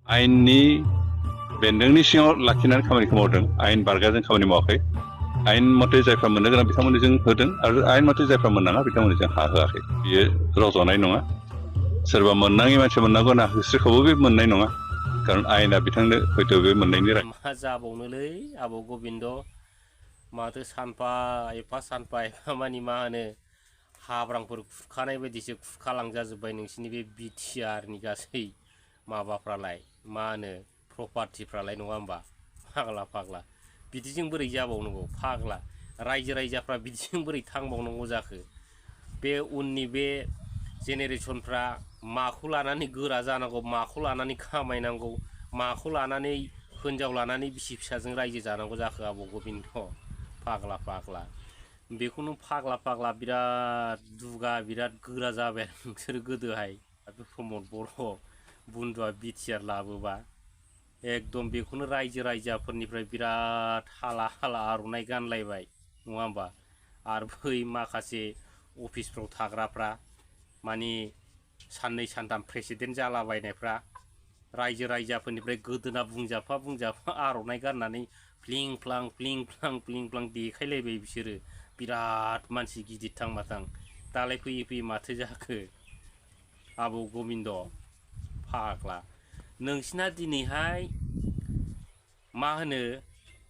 आयेननि बेन्दोंनि सिङाव लाखिनानै खामानिखौ मावदों आयेन बारगाजों खामानि मावाखै आयेन मथे जायफ्रा मोननो गोनां बिथांमोननो जों होदों आरो आयेन मथे जायफ्रा मोननाङा बिथांमोननो जों हा होआखै बियो रज'नाय नङा सोरबा मोननाङि मानसि मोननांगौ होनना होस्रिखौबो बे मोननाय नङा खारन आयेना बिथांनो हयथ' बे मोननायनि मा जाबावनोलै आबौ गबिन्द माथो सानफा एफा मानि मा होनो हाब्रांफोर खुरखानाय बायदिसो खुरखालांजाजोब्बाय नोंसिनि बे बिटिआरनि गासै माबाफ्रालाय मा होनो प्रपार्टिफ्रालाय नङा होमबा फाग्ला बिदिजों बोरै जाबावनांगौ फाग्ला रायजो राजाफ्रा बिदिजों बोरै थांबावनांगौ जाखो बे उननि बे जेनेरेसनफ्रा माखौ लानानै गोरा जानांगौ माखौ लानानै खामायनांगौ माखौ लानानै हिनजाव लानानै बिसि फिसाजों रायजो जानांगौ जाखो आबौ गबिन्द फाग्ला बेखौनो फाग्ला बिराद दुगा बिराद गोरा जाबाय नोंसोर गोदोहाय प्रमद बर' बुन्दुआ बिटिआर लाबोबा एकदम बेखौनो रायजो राजाफोरनिफ्राय बिराद हाला आर'नाइ गानलायबाय नङा होमबा आरो बै माखासे अफिसफ्राव थाग्राफ्रा मानि साननै सानथाम प्रेसिडेन्ट जालाबायनायफ्रा रायजो राजाफोरनिफ्राय गोदोना बुंजाफा आर'नाइ गाननानै फ्लिं फ्लां देखायलायबाय बिसोरो बिराद मानसि गिदिर थां दालाय फैयै माथो जाखो आबौ गबिन्द फाग्ला नोंसिना दिनैहाय मा होनो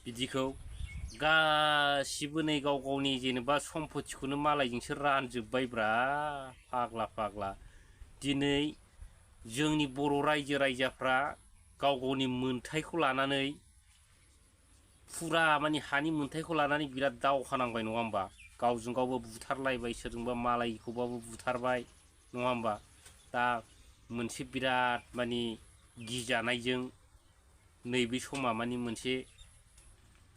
बिदिखौ गासिबो नै गाव गावनि जेनेबा सम्पतिखौनो मालायजोंसो रानजोब्बायब्रा फाग्ला दिनै जोंनि बर' रायजो राजाफ्रा गाव गावनि मोनथायखौ लानानै फुरा मानि हानि मोनथायखौ लानानै बिराद दावहा नांबाय नङा होमबा गावजों गावबो बुथारलायबाय सोरजोंबा मालायखौबाबो बुथारबाय नङा होमबा दा मोनसे बिराद मानि गिजानायजों नैबे समा मानि मोनसे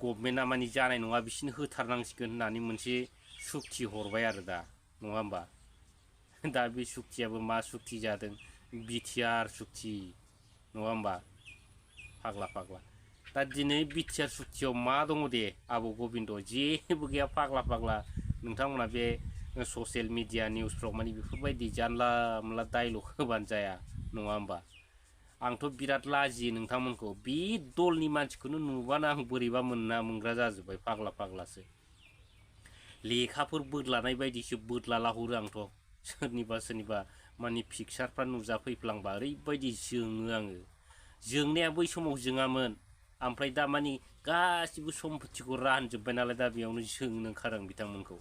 गभमेन्टआ मानि जानाय नङा बिसोरनो होथारनांसिगोन होननानै मोनसे सुक्ति हरबाय आरो दा नङा होमबा दा बे सुक्तियाबो मा सुक्ति जादों बिटिआर सुक्ति नङा होमबा फाग्ला दा दिनै बिटिआर सुक्तियाव मा दङ दे आबौ गबिन्द जेबो गैया फाग्ला नोंथांमोना बे ससियेल मिडिया निउसफ्राव मानि बेफोरबायदि जानला मोनला डाइलग होबानो जाया नङा होमबा आंथ' बिराद लाजियो नोंथांमोनखौ बे दलनि मानसिखौनो नुबानो आं बोरैबा मोनग्रा जाजोब्बाय फाग्लासो लेखाफोर बोदलानाय बायदिसो बोदलाला हरो आंथ' सोरनिबा मानि पिकचारफ्रा नुजाफैफ्लांबा ओरैबायदि जोङो आङो जोंनाया बै समाव जोङामोन ओमफ्राय दा मानि गासिबो सम्पतिखौ रानजोब्बाय नालाय दा बेयावनो जोंनो ओंखारो आं बिथांमोनखौ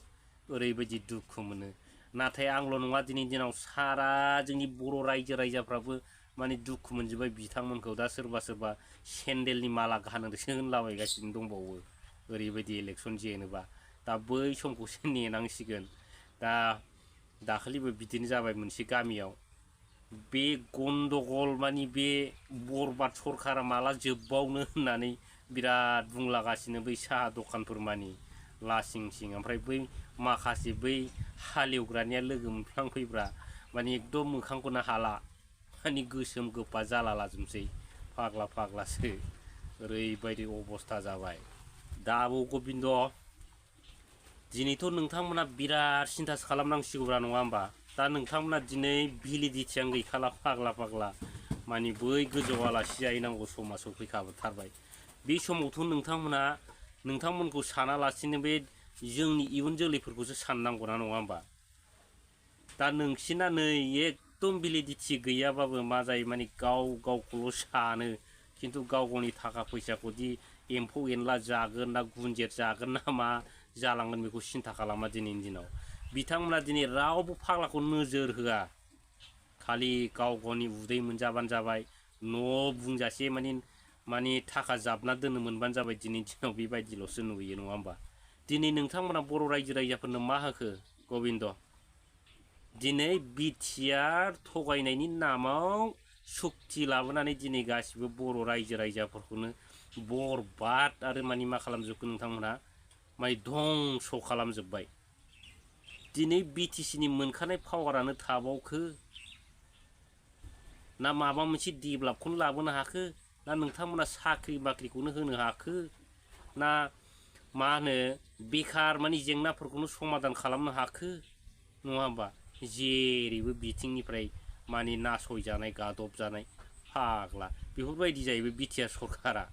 ओरैबायदि दुखु मोनो नाथाय आंल' नङा दिनैनि दिनाव सारा जोंनि बर' रायजो राजाफ्राबो माने दुखु मोनजोब्बाय बिथांमोनखौ दा सोरबा सेन्देलनि माला गानहोदोंसो होनलाबायगासिनो दंबावो ओरैबायदि इलेक्सन जेनोबा दा बै समखौसो नेनांसिगोन दा दाखालिबो बिदिनो जाबाय मोनसे गामियाव बे गन्दगल मानि बे बरबाद सरखारा माला जोबबावनो होननानै बिराद बुंलागासिनो बै साहा दखानफोर मानि लासिं सिं ओमफ्राय बै माखासे बै हालेवग्रानिया लोगो मोनफ्लांफैब्रा मानि एकदम मोखांखौनो हाला मानि गोसोम गोफा जाला लाजोबसै फाग्लासो ओरैबायदि अबस्था जाबाय दा आबौ गबिन्द दिनैथ' नोंथांमोना बिराद सिन्थासो खालामनांसिगौब्रा नङा होमबा दा नोंथांमोना दिनै भेलिडिटियानो गैखाला फाग्ला मानि बै गोजौ आलासि जाहैनांगौ समा सफैखाथारबाय बे समावथ' नोंथांमोनखौ सानालासिनो बे जोंनि इयुन जोलैफोरखौसो साननांगौना नङा होमबा दा नोंसिना नै एकदम भेलिडिटि गैयाबाबो मा जायो माने गावखौल' सानो खिन्थु गावनि थाखा फैसाखौदि एम्फौ एनला जागोन ना गुनजेत जागोन ना मा जालांगोन बेखौ सिन्था खालामा दिनैनि दिनाव बिथांमोना दिनै रावबो फाग्लाखौ नोजोर होआ खालि गावनि उदै मोनजाबानो जाबाय न' बुंजासे मानि थाखा जाबना दोननो मोनबानो जाबाय दिनैनि दिनाव बेबायदिल'सो नुयो नङा होमबा दिनै नोंथांमोना बर' रायजो राजाफोरनो मा होखो गबिन्द दिनै बिटिआर थगायनायनि नामाव सुक्ति लाबोनानै दिनै गासिबो बर' रायजो राजाफोरखौनो बरबाद आरो मानि मा खालामजोबखो नोंथांमोनहा माने धंस' खालामजोब्बाय दिनै बिटिसिनि मोनखानाय पावारानो थाबावखो ना माबा मोनसे डेभेलपखौनो लाबोनो हाखो ना नोंथांमोना साख्रि बाख्रिखौनो होनो हाखो ना मा होनो बेखार मानि जेंनाफोरखौनो समाधान खालामनो हाखो नङा होमबा जेरैबो बिथिंनिफ्राय मानि नासयजानाय गादबजानाय फाग्ला बेफोरबायदि जाहैबाय बिटिआर सरकारा।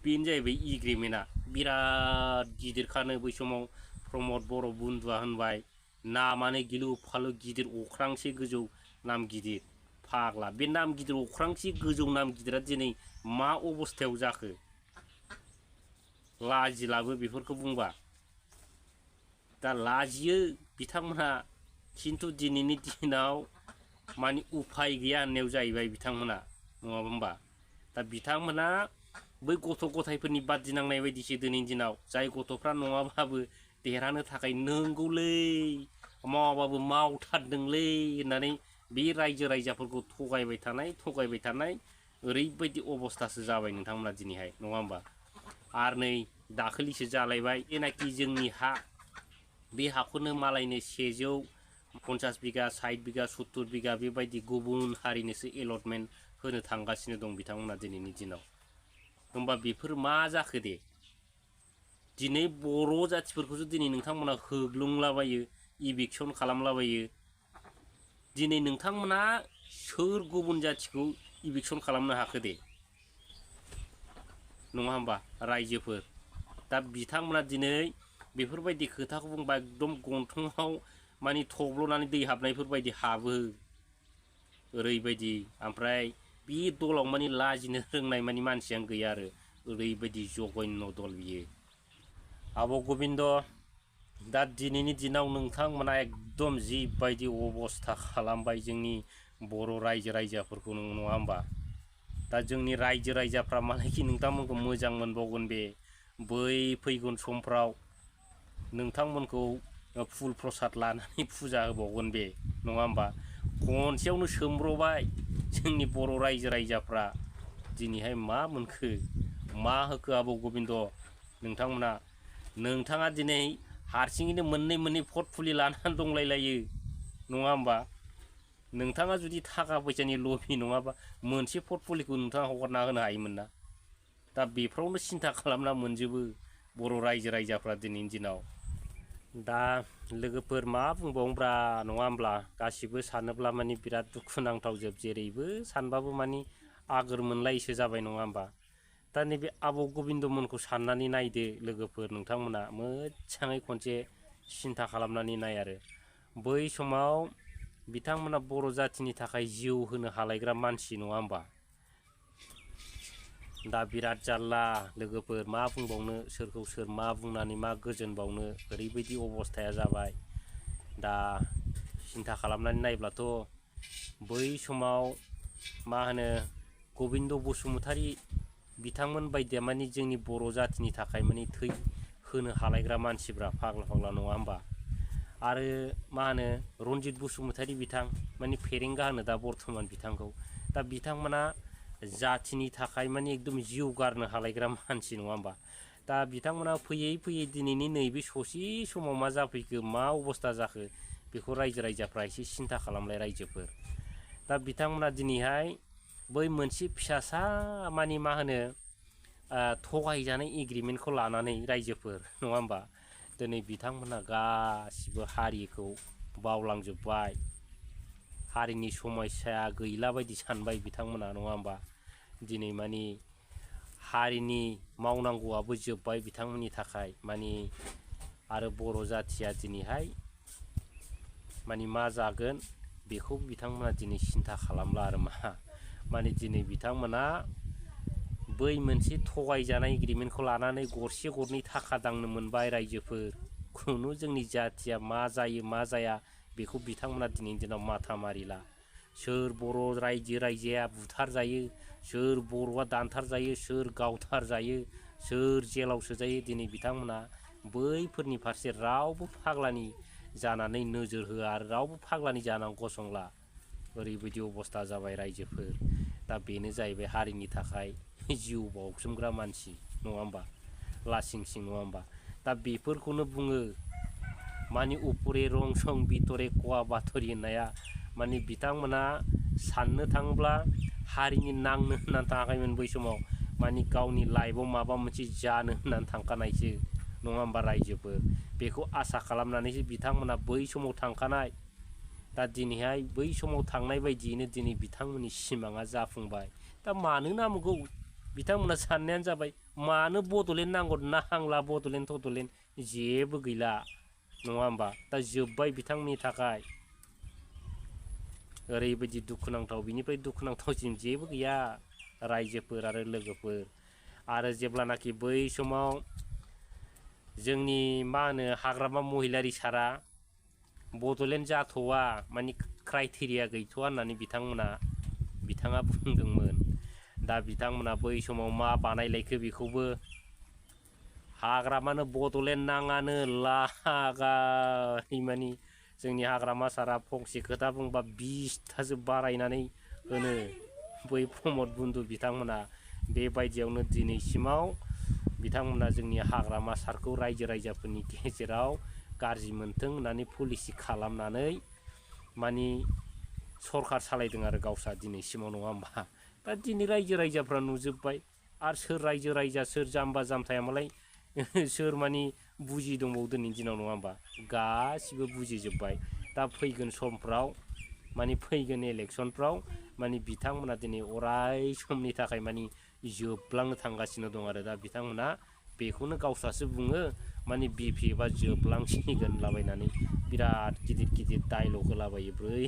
बेनो जाहैबाय एग्रिमेन्टआ बिराद गिदिरखानो बै समाव प्रमद बर' बुन्दुआ होनबाय नामानो गिलु फालु गिदिर अख्रांसे गोजौ नाम गिदिर फाग्ला बे नाम गिदिर अख्रांसे गोजौ नाम गिदिरा दिनै मा अबस्थायाव जाखो लाजिलाबो बेफोरखौ बुंबा दा लाजियो बिथांमोनहा खिन्थु दिनैनि दिनाव माने उफाय गैया होननायाव जाहैबाय बिथांमोना नङा होमबा दा बिथांमोना बै गथ' गथायफोरनि बादि नांनाय बायदिसो दिनैनि दिनाव जाय गथ'फ्रा नङाबाबो देरहानो थाखाय नंगौलै मावाबाबो मावथारदोंलै होननानै बे रायजो राजाफोरखौ थगायबाय थानाय ओरैबायदि अबस्थासो जाबाय नोंथांमोना दिनैहाय नङा होमबा आरो नै दाखालिसो जालायबाय जेनाखि जोंनि हा बे हाखौनो मालायनो 150 बिगा 60 बिगा 70 बिगा बेबायदि गुबुन हारिनोसो एलटमेन्ट होनो थांगासिनो दं बिथांमोना दिनैनि दिनाव होमबा बेफोर मा जाखो दे दिनै बर' जाथिफोरखौसो दिनै नोंथांमोना होग्लुंलाबायो इभिक्सन खालामलाबायो दिनै नोंथांमोना सोर गुबुन जाथिखौ इभिक्सन खालामनो हाखो दे नङा होमबा रायजोफोर दा बिथांमोना दिनै बेफोरबायदि खोथाखौ बुंबा एकदम गन्थङाव माने थब्ल'नानै दै हाबनायफोरबायदि हाबो ओरैबायदि ओमफ्राय बे दलाव माने लाजिनो रोंनाय माने मानसियानो गैया आरो ओरैबायदि जघन्य दल बियो आब' गबिन्द दा दिनैनि दिनाव नोंथांमोना एकदम जिबायदि अबस्था खालामबाय जोंनि बर' रायजो राजाफोरखौ नङा होमबा दा जोंनि रायजो राजाफ्रा मालायखि नोंथांमोनखौ मोजां मोनबावगोन बे बै फैगोन समफ्राव नोंथांमोनखौ फुल प्रसाद लानानै फुजा होबावगोन बे नङा होमबा खनसेयावनो सोमब्रबाय जोंनि बर' रायजो राजाफ्रा दिनैहाय मा मोनखो मा होखो आब' गबिन्द नोंथाङा दिनै हारसिङैनो मोननै पर्टफलिय' लानानै दंलायलायो नङा होमबा नोंथाङा जुदि थाखा फैसानि लबि नङाबा मोनसे पर्टफलिय'खौ नोंथाङा हगारना होनो हायोमोन ना दा बेफोरावनो सिन्था खालामना मोनजोबो बर' रायजो राजाफ्रा दिनैनि दिनाव दा लोगोफोर मा बुंबावनोब्रा नङा होमब्ला गासिबो सानोब्ला माने बिराद दुखुनांथावजोब जेरैबो सानबाबो माने आगोर मोनलायसो जाबाय नङा होमबा दा नैबे आब' गबिन्दमोनखौ साननानै नायदो लोगोफोर नोंथांमोना मोजाङै खनसे सिन्था खालामनानै नाय आरो बै समाव बिथांमोना बर' जाथिनि थाखाय जिउ होनो हालायग्रा मानसि नङा होमबा दा बिराद जारला लोगोफोर मा बुंबावनो सोरखौ सोर मा बुंनानै मा गोजोनबावनो ओरैबायदि अबस्थाया जाबाय दा सिन्था खालामनानै नायब्लाथ' बै समाव मा होनो गबिन्द बसुमतारी बिथांमोन बायदिया माने जोंनि बर' जातिनि थाखाय माने थै होनो हालायग्रा मानसिफ्रा फाग्ला नङा होमबा आरो मा होनो रन्जित बसुमतारी बिथां माने फेरेंगा होनो दा बर्थमान बिथांखौ दा बिथांमोना जातिनि थाखाय माने एकदम जिउ गारनो हालायग्रा मानसि नङा होमबा दा बिथांमोना फैयै दिनैनि नैबे ससे समाव मा जाफैखो मा अबस्था जाखो बेखौ रायजो राजाफ्रा एसे सिन्था खालामलाय रायजोफोर दा बिथांमोना दिनैहाय बै मोनसे फिसासा माने मा होनो थगायजानाय एग्रिमेन्टखौ लानानै रायजोफोर नङा होमबा दिनै बिथांमोना गासिबो हारिखौ बावलांजोब्बाय हारिनि समस्या गैला बायदि सानबाय बिथांमोना नङा होमबा दिनै माने हारिनि मावनांगौआबो जोब्बाय बिथांमोननि थाखाय माने आरो बर' जाथिया दिनैहाय माने मा जागोन बेखौ बिथांमोना दिनै सिन्था खालामला आरो माने दिनै बिथांमोना बै मोनसे थगायजानाय एग्रिमेन्टखौ लानानै गरसे गरनै थाखा दांनो मोनबाय रायजोफोर खुनु जोंनि जाथिया मा जायो मा जाया बेखौ बिथांमोना दिनैनि दिनाव माथा मारिला सोर बर' रायजोआ बुथार जायो सोर बर'आ दानथार जायो सोर गावथार जायो सोर जेलाव सोजायो दिनै बिथांमोना बैफोरनि फारसे रावबो फाग्लानि जानानै नोजोर होआ आरो रावबो फाग्लानि जानानै गसंला ओरैबायदि अबस्था जाबाय रायजोफोर दा बेनो जाहैबाय हारिनि थाखाय जिउ बावसोमग्रा मानसि नङा होमबा लासिं सिं नङा होमबा दा बेफोरखौनो बुङो माने उपरे रं सं बितरे कवा बाथरि होननाया माने बिथांमोना साननो थाङोब्ला हारिनि नांनो होननानै थाङाखैमोन बै समाव माने गावनि लाइफआव माबा मोनसे जानो होननानै थांखानायसो नङा होमबा रायजोफोर बेखौ आसा खालामनानैसो बिथांमोना बै समाव थांखानाय दा दिनैहाय बै समाव थांनाय बायदियैनो दिनै बिथांमोननि सिमाङा जाफुंबाय दा मानो नांगौ बिथांमोना साननायानो जाबाय मानो बड'लेण्ड नांगौ नांला बड'लेण्ड थड'लेण्ड जेबो गैला नङा होमबा दा जोब्बाय बिथांमोननि थाखाय ओरैबायदि दुखुनांथाव बिनिफ्राय दुखुनांथावसिन जेबो गैया रायजोफोर आरो लोगोफोर आरो जेब्लानाखि बै समाव जोंनि मा होनो हाग्रामा महिलारि सारा बड'लेण्ड जाथ'वा माने क्राइटेरिया गैथ'वा होननानै बिथाङा बुंदोंमोन दा बिथांमोना बै समाव मा बानायलायखो बेखौबो हाग्रामानो बड'लेण्ड नाङानो लागाय मानि जोंनि हाग्रामा सारा फंसे खोथा बुंबा 20थासो बारायनानै होनो बै प्रमद बन्दु बिथांमोना बेबायदियावनो दिनैसिमाव बिथांमोना जोंनि हाग्रामा सारखौ रायजो राजाफोरनि गेजेराव गाज्रि मोनथों होननानै पलिसि खालामनानै मानि सरखार सालायदों आरो गावसा दिनैसिमाव नङा होमबा दा दिनै रायजो राजाफ्रा नुजोब्बाय आरो सोर रायजो राजा सोर जाम्बा जाम्थाया मालाय सोर मानि बुजि दंबावो दिनैनि दिनाव नङा होमबा गासिबो बुजिजोब्बाय दा फैगोन समफ्राव मानि फैगोन इलेक्सनफ्राव मानि बिथांमोना दिनै अराय समनि थाखाय मानि जोबलांनो थांगासिनो दं आरो दा बिथांमोना बेखौनो गावस्रासो बुङो मानि बिपि एबा जोबलांसिगोन लाबायनानै बिराद गिदिर गिदिर डायलग होलाबायो बै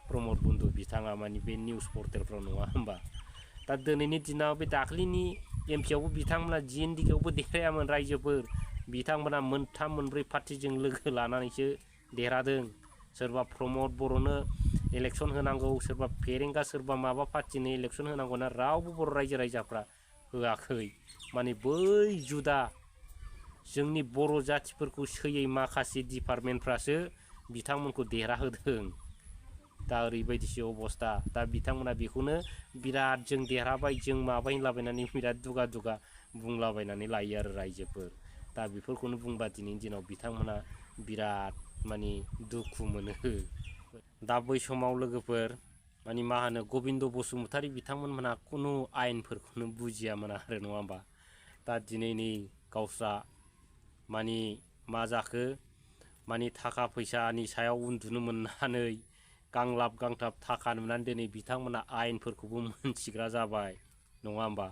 प्रमद बन्दु बिथाङा मानि बे निउस पर्टेलफ्राव नङा होमबा दा दिनैनि दिनाव बे दाख्लिनि एमपिआवबो बिथांमोना जिएनडिकेआवबो देरहायामोन रायजोफोर बिथांमोना मोनथाम मोनब्रै पार्टिजों लोगो लानानैसो देरहादों सोरबा प्रमद बर'नो इलेक्सन होनांगौ सोरबा फेरेंगा सोरबा माबा पार्टिनो इलेक्सन होनांगौ ना रावबो बर' रायजो राजाफ्रा होआखै माने बै जुदा जोंनि बर' जाथिफोरखौ सैयै माखासे डिपार्टमेन्टफ्रासो बिथांमोनखौ देरहाहोदों दा ओरैबायदिसो अबस्था दा बिथांमोना बेखौनो बिराद जों देरहाबाय जों माबायलाबायनानै बिराद दुगा दुगा बुंलाबायनानै लायो आरो रायजोफोर दा बेफोरखौनो बुंबा दिनैनि दिनाव बिथांमोना बिराद मानि दुखु मोनो दा बै समाव लोगोफोर मानि मा होनो गबिन्द बसुमतारी बिथांमोनहा खुनु आयेनफोरखौनो बुजियामोन आरो नङा होमबा दा दिनै नै गावस्रा मानि मा जाखो मानि थाखा फैसानि सायाव उन्दुनो मोननानै गांलाब गांथाब थाखा नुनानै दिनै बिथांमोना आयेनफोरखौबो मोनथिग्रा जाबाय नङा होमबा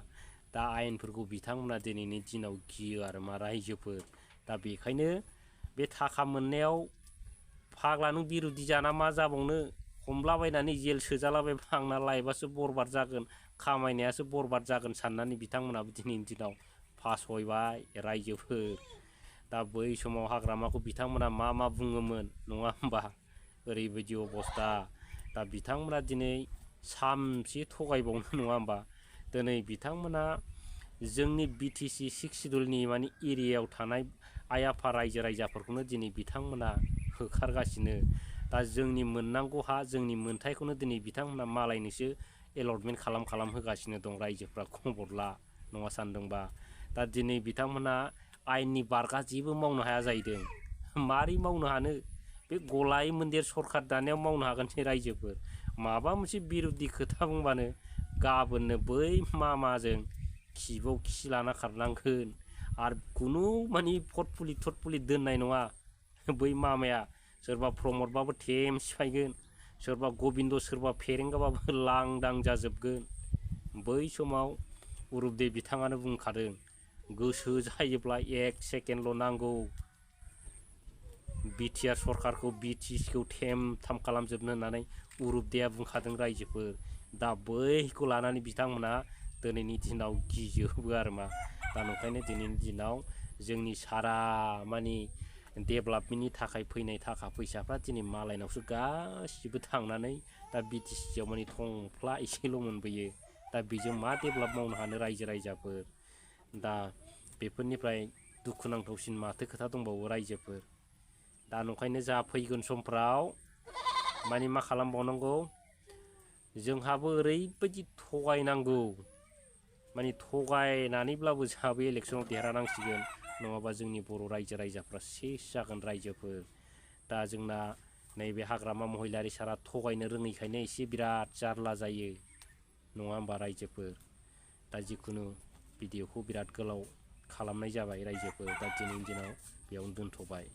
दा आयेनफोरखौ बिथांमोना दिनैनि दिनाव गियो आरो मा रायजोफोर दा बेखायनो बे थाखा मोननायाव फाग्ला नों बिरुदि जाना मा जाबावनो हमलाबायनानै जेल सोजालाबायबा आंना लाइफआसो बरबाद जागोन खामायनायासो बरबाद जागोन साननानै बिथांमोनाबो दिनैनि दिनाव फासयबाय रायजोफोर दा बै समाव हाग्रामाखौ बिथांमोना मा बुङोमोन नङा होमबा ओरैबायदि अबस्था दा बिथांमोना दिनै सामसे थगायबावनो नङा होमबा दिनै बिथांमोना जोंनि बिटिसि 6 सिडुलनि माने एरियायाव थानाय आइ आफा रायजो राजाफोरखौनो दिनै बिथांमोना होखारगासिनो दा जोंनि मोननांगौ हा जोंनि मोनथायखौनो दिनै बिथांमोना मालायनोसो एलटमेन्ट खालाम होगासिनो दं रायजोफ्रा खबर ला नङा सानदोंबा दा दिनै बिथांमोना आयेननि बारगा जेबो मावनो हाया जाहैदों मारै मावनो हानो बे गलाय मोन्देर सरखार दानायाव मावनो हागोन जे रायजोफोर माबा मोनसे बिरुदि खोथा बुंबानो गाबोननो बै मामाजों खिबाव खि लाना खारनांगोन आरो खुनु मानि थटपुलि दोननाय नङा बै मामाया सोरबा प्रमदबाबो थेम सिफायगोन सोरबा गबिन्द सोरबा फेरेंगाबाबो लांदां जाजोबगोन बै समाव उरुपदे बिथाङानो बुंखादों गोसो जायोब्ला 1 सेकेन्डल' नांगौ बिटिआर सरकारखौ बिटिसिखौ थेम थाम खालामजोबनो होननानै उरुपदेया बुंखादों रायजोफोर दा बैखौ लानानै बिथांमोना दिनैनि दिनाव गिजोबो आरो मा दा नंखायनो दिनैनि दिनाव जोंनि सारा मानि डेभेलपमेन्टनि थाखाय फैनाय थाखा फैसाफ्रा दिनै मालायनावसो गासिबो थांनानै दा बिटिसियाव माने थंफ्ला एसेल' मोनबोयो दा बेजों मा डेभेलप मावनो हानो रायजो राजाफोर दा बेफोरनिफ्राय दुखुनांथावसिन माथो खोथा दंबावो रायजोफोर दा नंखायनो जा फैगोन समफ्राव माने मा खालामबावनांगौ जोंहाबो ओरैबायदि थगायनांगौ माने थगायनानैब्लाबो जोंहाबो इलेक्सनाव देरहानांसिगोन नङाबा जोंनि बर' रायजो राजाफ्रा सेस जागोन रायजोफोर दा जोंना नैबे हाग्रामा महिलारि सारा थगायनो रोङैखायनो एसे बिराद जारला जायो नङा होमबा रायजोफोर दा जिखुनु भिडिअखौ बिराद गोलाव खालामनाय जाबाय रायजोफोर दा दिनैनि दिनाव बेयावनो दोनथ'बाय।